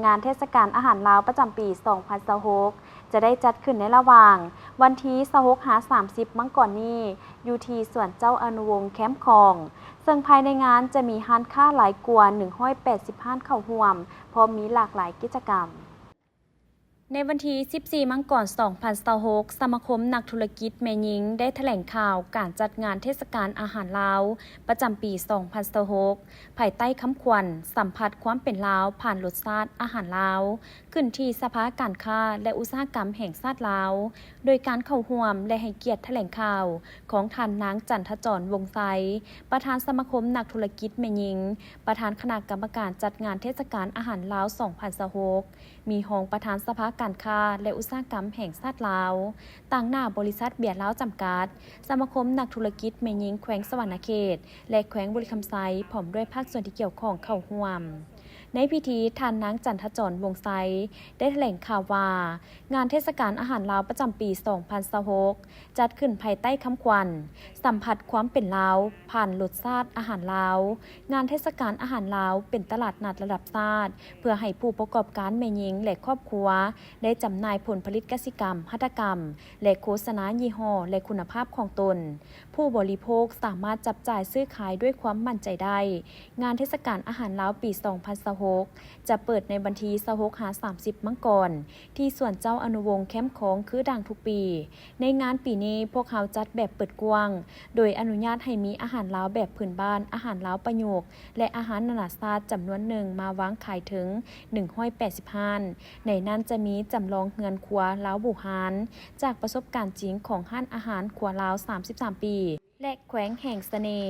ງານເທດສະການອາຫານລາວປະຈຳປີສອງພັນຊາວຫົກ ຈະໄດ້ຈັດຂຶ້ນໃນລະຫວ່າງວັນທີຊາວຫົກຫາສາມສິບມັງກອນນີ້ ຢູ່ທີ່ສວນເຈົ້າອະນຸວົງແຄມຂອງ, ເຊິ່ງພາຍໃນງານຈະມີຮ້ານຄ້າຫຼາຍກວ່າໜຶ່ງຮ້ອຍແປດສິບຮ້ານເຂົ້າຮ່ວມ, ພ້ອມມີຫຼາກຫຼາຍກິດຈະກຳ. ໃນວັນທີສິບສີ່ມັງກອນສອງພັນຊາວຫົກ ສະມາຄົມນັກທຸລະກິດແມ່ຍິງໄດ້ຖະແຫຼງຂ່າວການຈັດງານເທດສະການອາຫານລາວປະຈຳປີສອງພັນຊາວຫົກ ພາຍໃຕ້ຄຳຂວັນ ສຳຜັດຄວາມເປັນລາວຜ່ານລົດຊາດອາຫານລາວ, ຂຶ້ນທີ່ສະພາການຄ້າ ແລະ ອຸດສາຫະກຳແຫ່ງຊາດລາວ, ໂດຍການເຂົ້າຮ່ວມ ແລະ ໃຫ້ກຽດຖະແຫຼງຂ່າວຂອງທ່ານນາງ ຈັນທະຈອນ ວົງໄຊ, ປະທານສະມາຄົມນັກທຸລະກິດແມ່ຍິງ, ປະທານຄະນະກຳມະການຈັດງານເທດສະການອາຫານລາວສອງພັນຊາວຫົກ, ມີຮອງປະທານສະພາການຄ້າ ແລະ ອຸດສາຫະກຳແຫ່ງຊາດລາວ, ຕາງໜ້າບໍລິສັດເບຍລາວຈຳກັດ, ສະມາຄົມນັກທຸລະກິດແມ່ຍິງແຂວງສະຫວັນນະເຂດ ແລະ ແຂວງບໍລິຄຳໄຊ ພ້ອມດ້ວຍພາກສ່ວນທີ່ກ່ຽວຂ້ອງເຂົ້າຮ່ວມ. ໃນພິທີ, ທ່ານນາງ ຈັນທະຈອນ ວົງໄຊ ໄດ້ຖະແຫຼງຂ່າວວ່າ ງານເທດສະການອາຫານລາວປະຈຳປີສອງພັນຊາວຫົກ ຈັດຂຶ້ນພາຍໃຕ້ຄຳຂວັນ ສຳຜັດຄວາມເປັນລາວ ຜ່ານລົດຊາດອາຫານລາວ. ງານເທດສະການອາຫານລາວເປັນຕະຫຼາດນັດລະດັບຊາດ ເພື່ອໃຫ້ຜູ້ປະກອບການແມ່ຍິງ ແລະ ຄອບຄົວ ໄດ້ຈຳໜ່າຍຜົນຜະລິດກະສິກຳ, ຫັດຖະກຳ ແລະ ໂຄສະນາຍີ່ຫໍ້ ແລະ ຄຸນນະພາບຂອງຕົນ. ຜູ້ບໍລິໂພກສາມາດຈັບຈ່າຍຊື້ຂາຍດ້ວຍຄວາມໝັ້ນໃຈໄດ້. ງານເທດສະການອາຫານລາວປີສອງພັນຊາວຫົກ ຈະເປີດໃນວັນທີຊາວຫົກຫາສາມສິບມັງກອນ ທີ່ສວນເຈົ້າອະນຸວົງແຄມຂອງຄືດັ່ງທຸກປີ. ໃນງານປີນີ້ ພວກເຮົາຈັດແບບເປີດກວ້າງ, ໂດຍອະນຸຍາດໃຫ້ມີອາຫານລາວແບບພື້ນບ້ານ, ອາຫານລາວປະຍຸກ ແລະ ອາຫານນານາຊາດຈຳນວນໜຶ່ງມາວາງຂາຍເຖິງໜຶ່ງຮ້ອຍແປດສິບຮ້ານ. ໃນນັ້ນຈະມີຈຳລອງເຮືອນຄົວລາວບູຮານ ຈາກປະສົບການຈິງຂອງຮ້ານອາຫານຄົວລາວສາມສິບສາມປີ ແລະ ແຂວງແຫ່ງສະເໜ່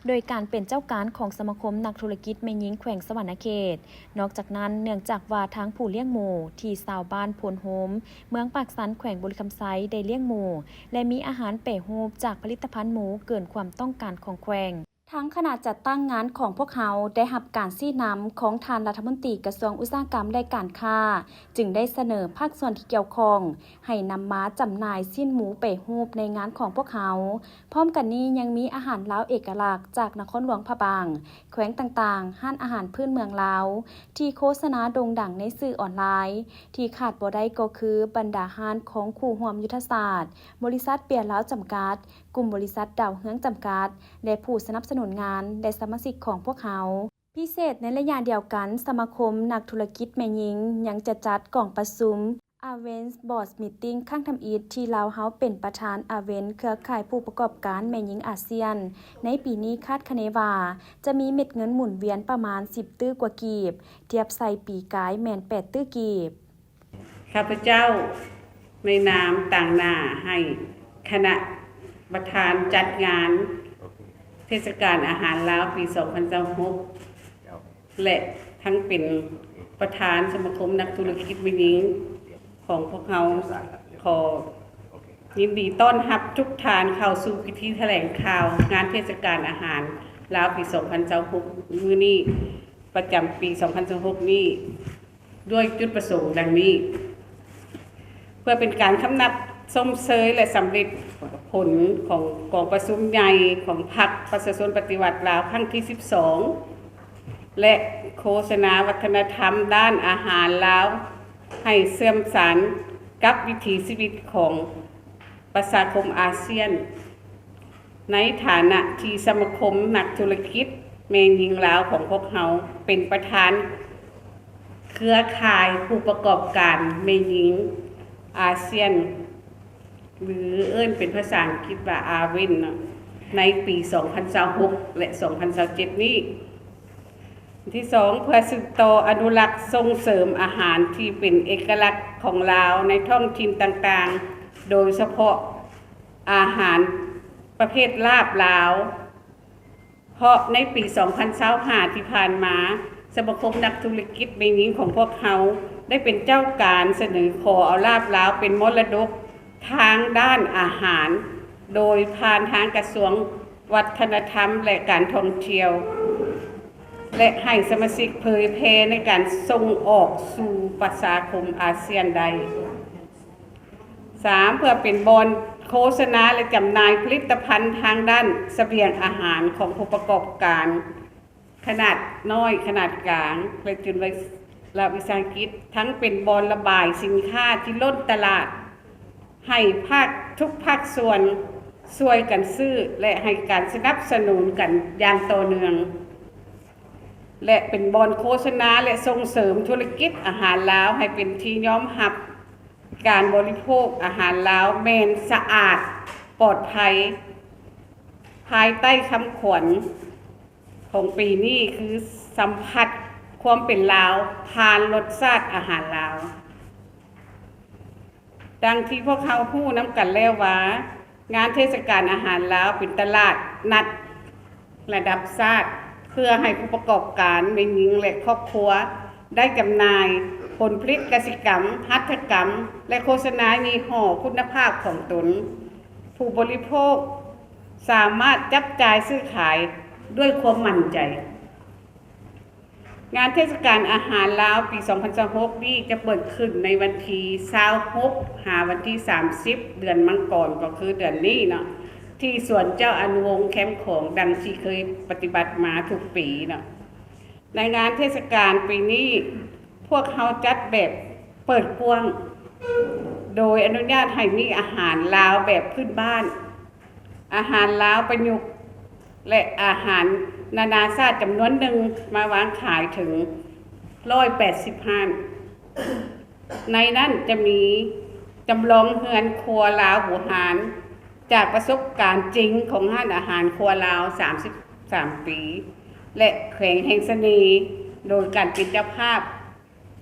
ໂດຍການເປັນເຈົ້າການຂອງສະມາຄົມນັກທຸລະກິດແມ່ຍິງແຂວງສະຫວັນນະເຂດ. ນອກຈາກນັ້ນ, ເນື່ອງຈາກວ່າທາງຜູ້ລ້ຽງໝູທີ່ຊາວບ້ານໂພນໂຮມ ເມືອງປາກຊັນ ແຂວງບໍລິຄຳໄຊ ໄດ້ລ້ຽງໝູ ແລະ ມີອາຫານແປຮູບຈາກຜະລິດຕະພັນໝູເກີນຄວາມຕ້ອງການຂອງແຂວງ. ທາງຄະນະຈັດຕັ້ງງານຂອງພວກເຮົາໄດ້ຮັບການຊີ້ນຳຂອງທ່ານລັດຖະມົນຕີກະຊວງອຸດສາຫະກຳ ແລະ ການຄ້າ, ຈຶ່ງໄດ້ສະເໜີພາກສ່ວນທີ່ກ່ຽວຂ້ອງໃຫ້ນຳມາຈຳໜ່າຍຊີ້ນໝູແປຮູບໃນງານຂອງພວກເຮົາ. ພ້ອມກັນນີ້ຍັງມີອາຫານລາວເອກະລັກຈາກນະຄອນຫຼວງພະບາງ, ແຂວງຕ່າງໆ, ຮ້ານອາຫານພື້ນເມືອງລາວ ທີ່ໂຄສະນາໂດ່ງດັງໃນສື່ອອນລາຍ. ທີ່ຂາດບໍ່ໄດ້ກໍຄືບັນດາຮ້ານຂອງຄູ່ຮ່ວມຍຸດທະສາດ, ບໍລິສັດເບຍລາວຈຳກັດ, ກຸ່ມບໍລິສັດດາວເຮືອງຈຳກັດ ແລະ ຜູ້ສະໜັບສະໜູນງານ ແລະ ສະມາຊິກຂອງພວກເຮົາ. ພິເສດໃນໄລຍະດຽວກັນ, ສະມາຄົມນັກທຸລະກິດແມ່ຍິງຍັງຈະຈັດກອງປະຊຸມ Aven's Board Meeting ຄັ້ງທຳອິດ ທີ່ລາວເຮົາເປັນປະທານ Aven ເຄືອຂ່າຍຜູ້ປະກອບການແມ່ຍິງອາຊຽນ. ໃນປີນີ້ຄາດຄະເນວ່າຈະມີເມັດເງິນໝູນວຽນປະມານສິບຕື້ກວ່າກີບ, ທຽບໃສ່ປີກາຍແມ່ນແປດຕື້ກີບ. ຂ້າພະເຈົ້າໃນນາມຕາງໜ້າໃຫ້ຄະນະປະທານຈັດງານເທດສະການອາຫານລາວປີສອງພັນຊາວຫົກ ແລະ ທັງເປັນປະທານສະມາຄົມນັກທຸລະກິດແມ່ຍິງຂອງພວກເຮົາ ຂໍຍິນດີຕ້ອນຮັບທຸກທ່ານເຂົ້າສູ່ພິທີຖະແຫຼງຂ່າວງານເທດສະການອາຫານລາວປີສອງພັນຊາວຫົກ ມື້ນີ້ ປະຈຳປີສອງພັນຊາວຫົກນີ້ ດ້ວຍຈຸດປະສົງດັ່ງນີ້. ເພື່ອເປັນການຄຳນັບຊົມເຊີຍ ແລະ ສຳເລັດຜົນຂອງກອງປະຊຸມໃຫຍ່ຂອງພັກປະຊາຊົນປະຕິວັດລາວຄັ້ງທີສິບສອງ ແລະ ໂຄສະນາວັດທະນະທຳດ້ານອາຫານລາວ ໃຫ້ເຊື່ອມສານກັບວິຖີຊີວິດຂອງປະຊາຄົມອາຊຽນ. ໃນຖານະທີ່ສະມາຄົມນັກທຸລະກິດແມ່ຍິງລາວຂອງພວກເຮົາເປັນປະທານເຄືອຂ່າຍຜູ້ປະກອບການແມ່ຍິງອາຊຽນ ຫຼື ເອີ້ນເປັນພາສາອັງກິດວ່າ Aven ເນາະ ໃນປີສອງພັນຊາວຫົກ ແລະ ສອງພັນຊາວເຈັດນີ້. ທີສອງ ເພື່ອສືບຕໍ່ອະນຸລັກສົ່ງເສີມອາຫານທີ່ເປັນເອກະລັກຂອງລາວໃນທ້ອງຖິ່ນຕ່າງໆ ໂດຍສະເພາະອາຫານປະເພດລາບລາວ ເພາະໃນປີສອງພັນຊາວຫ້າທີ່ຜ່ານມາ ສະມາຄົມນັກທຸລະກິດແມ່ຍິງຂອງພວກເຮົາໄດ້ເປັນເຈົ້າການສະເໜີຂໍເອົາລາບລາວເປັນມໍລະດົກທາງດ້ານອາຫານ ໂດຍຜ່ານທາງກະຊວງ ວັດທະນະທຳ ແລະ ການທ່ອງທ່ຽວ ແລະ ໃຫ້ສະມາຊິກເຜີຍແຜ່ໃນການສົ່ງອອກສູ່ປະຊາຄົມອາຊຽນໄດ້. ສາມ ເພື່ອເປັນບ່ອນໂຄສະນາ ແລະ ຈຳໜ່າຍຜະລິດຕະພັນທາງດ້ານສະບຽງອາຫານຂອງຜູ້ປະກອບການຂະໜາດນ້ອຍ, ຂະໜາດກາງ ແລະ ຈຸນໄວ ລັດວິສາຫະກິດ ທັງເປັນບ່ອນລະບາຍສິນຄ້າທີ່ລົ້ນຕະຫຼາດ ໃຫ້ພາກ ທຸກພາກສ່ວນຊ່ວຍກັນຊື້ ແລະ ໃຫ້ການສະໜັບສະໜູນກັນຢ່າງຕໍ່ເນື່ອງ ແລະ ເປັນບ່ອນໂຄສະນາ ແລະ ສົ່ງເສີມທຸລະກິດອາຫານລາວໃຫ້ເປັນທີ່ຍອມຮັບ. ການບໍລິໂພກອາຫານລາວແມ່ນສະອາດ, ປອດໄພ, ພາຍໃຕ້ຄຳຂວັນຂອງປີນີ້ຄື ສຳຜັດຄວາມເປັນລາວຜ່ານລົດຊາດອາຫານລາວ. ດັ່ງທີ່ພວກເຮົາຮູ້ນຳກັນແລ້ວວ່າ ງານເທດສະການອາຫານລາວເປັນຕະຫຼາດນັດລະດັບຊາດ ເພື່ອໃຫ້ຜູ້ປະກອບການແມ່ຍິງ ແລະ ຄອບຄົວໄດ້ຈຳໜ່າຍຜົນຜະລິດກະສິກຳ, ຫັດຖະກຳ ແລະ ໂຄສະນາຍີ່ຫໍ້ຄຸນນະພາບຂອງຕົນ. ຜູ້ບໍລິໂພກສາມາດຈັບຈ່າຍຊື້ຂາຍດ້ວຍຄວາມໝັ້ນໃຈ. ງານເທດສະການອາຫານລາວປີສອງພັນຊາວຫົກນີ້ຈະເປີດຂຶ້ນໃນວັນທີຊາວຫົກ ຫາວັນທີສາມສິບ ເດືອນມັງກອນ ກໍຄືເດືອນນີ້ເນາະ ທີ່ສວນເຈົ້າອະນຸວົງ ແຄມຂອງ ດັ່ງທີ່ເຄີຍປະຕິບັດມາທຸກປີເນາະ. ໃນງານເທດສະການປີນີ້ ພວກເຮົາຈັດແບບເປີດກວ້າງ ໂດຍອະນຸຍາດໃຫ້ມີອາຫານລາວແບບພື້ນບ້ານ, ອາຫານລາວປະຍຸກ ແລະ ອາຫານນານາຊາດຈຳນວນໜຶ່ງ ມາວາງຂາຍເຖິງຮ້ອຍແປດສິບຮ້ານ. ໃນນັ້ນຈະມີຈຳລອງເຮືອນຄົວລາວບູຮານ ຈາກປະສົບການຈິງຂອງຮ້ານອາຫານຄົວລາວສາມສິບສາມປີ ແລະ ແຂວງແຫ່ງສະເໜ່ ໂດຍການເປັນເຈົ້າພາບ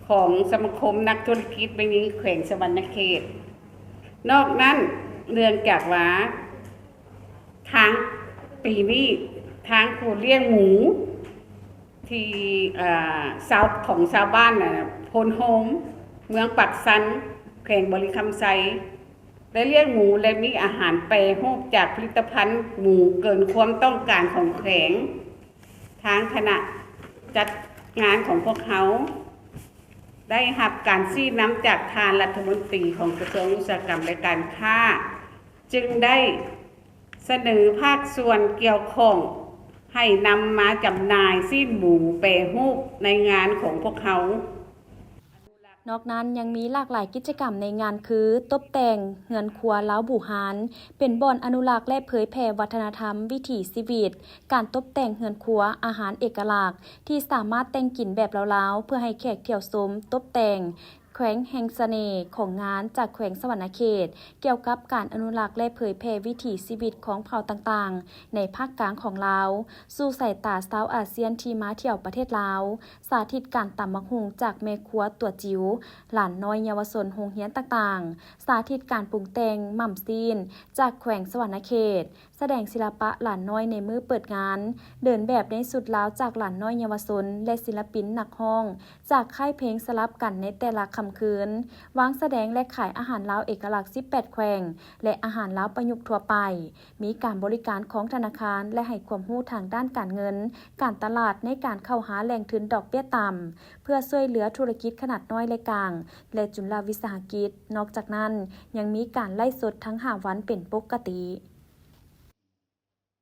ຂອງສະມາຄົມນັກທຸລະກິດແມ່ຍິງແຂວງສະຫວັນນະເຂດ. ນອກນັ້ນ, ເນື່ອງຈາກວ່າທາງປີນີ້ ທາງຜູ້ລ້ຽງໝູທີ່ ເອີ ຊາວ ຂອງຊາວບ້ານ ໂພນໂຮມ ເມືອງປາກຊັນ ແຂວງບໍລິຄຳໄຊ ໄດ້ລ້ຽງໝູ ແລະ ມີອາຫານແປຮູບຈາກຜະລິດຕະພັນໝູເກີນຄວາມຕ້ອງການຂອງແຂວງ. ທາງຄະນະຈັດງານຂອງພວກເຮົາ ໄດ້ຮັບການຊີ້ນຳຈາກທ່ານລັດຖະມົນຕີຂອງກະຊວງອຸດສາຫະກຳ ແລະ ການຄ້າ ຈຶ່ງໄດ້ສະເໜີພາກສ່ວນກ່ຽວຂ້ອງໃຫ້ນຳມາຈຳໜ່າຍຊີ້ນໝູແປຮູບໃນງານຂອງພວກເຮົາ. ນອກນັ້ນຍັງມີຫຼາກຫຼາຍກິດຈະກຳໃນງານຄື ຕົບແຕ່ງເຮືອນຄົວລາວບູຮານ ເປັນບ່ອນອະນຸລັກ ແລະ ເຜີຍແຜ່ວັດທະນະທຳ, ວິຖີຊີວິດ, ການຕົບແຕ່ງເຮືອນຄົວ, ອາຫານເອກະລັກທີ່ສາມາດແຕ່ງກິນແບບລາວໆ ເພື່ອໃຫ້ແຂກທ່ຽວຊົມ, ຕົບແຕ່ງແຂວງແຫ່ງສະເໜ່ຂອງງານຈາກແຂວງສະຫວັນນະເຂດ ກ່ຽວກັບການອະນຸລັກ ແລະ ເຜີຍແຜ່ວິຖີຊີວິດຂອງເຜົ່າຕ່າງໆ ໃນພາກກາງຂອງລາວ ສູ່ສາຍຕາຊາວອາຊຽນທີ່ມາທ່ຽວປະເທດລາວ. ສາທິດການຕຳໝາກຫຸ່ງຈາກແມ່ຄົວຕົວຈິວ, ຫຼານນ້ອຍເຍົາວະຊົນໂຮງຮຽນຕ່າງໆ, ສາທິດການປຸງແຕ່ງໝ່ຳຊີ້ນຈາກແຂວງສະຫວັນນະເຂດ, ສະແດງສິລະປະຫຼານນ້ອຍໃນມື້ເປີດງານ, ເດີນແບບໃນຊຸດລາວຈາກຫຼານນ້ອຍເຍົາວະຊົນ ແລະ ສິລະປິນນັກຮ້ອງຈາກຄ້າຍເພງສະຫຼັບກັນໃນແຕ່ລະຄ່ຳຄືນ, ວາງສະແດງ ແລະ ຂາຍອາຫານລາວເອກະລັກສິບແປດແຂວງ ແລະ ອາຫານລາວປະຍຸກທົ່ວໄປ. ມີການບໍລິການຂອງທະນາຄານ ແລະ ໃຫ້ຄວາມຮູ້ທາງດ້ານການເງິນ, ການຕະຫຼາດໃນການເຂົ້າຫາແຫຼ່ງທຶນດອກເບ້ຍຕ່ຳ ເພື່ອຊ່ວຍເຫຼືອທຸລະກິດຂະໜາດນ້ອຍ ແລະ ກາງ ແລະ ຈຸນລະວິສາຫະກິດ. ນອກຈາກນັ້ນ ຍັງມີການໄລຟ໌ສົດທັງຫ້າວັນເປັນປົກກະຕິ.